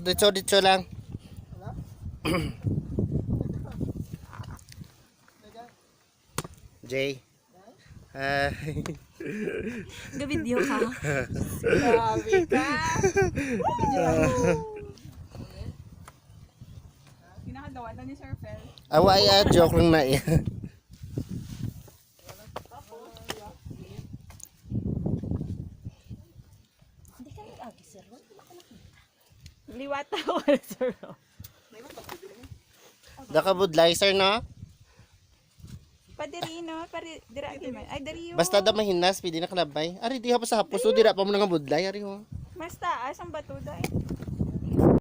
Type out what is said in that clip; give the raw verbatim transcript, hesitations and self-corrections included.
Ditso, ditso lang. Jay. Ah, Ga-video ka. Grabe ka. Kinakadawan na ni Sir Fel. Awa, ay, ah, joke lang na yan. Hindi ka nag-agi, sir. Wala ka nakita. Liwata wala, sir. Nakabudlay, sir, no? Padiri, no? Pari, dira agi man. Ay, diri yun. Basta daw mahinas, pwede na kalabay. Ari, di hapos sa hapos, so dira pa mo nangabudlay, ari, ho. Mas taas ang bato, day.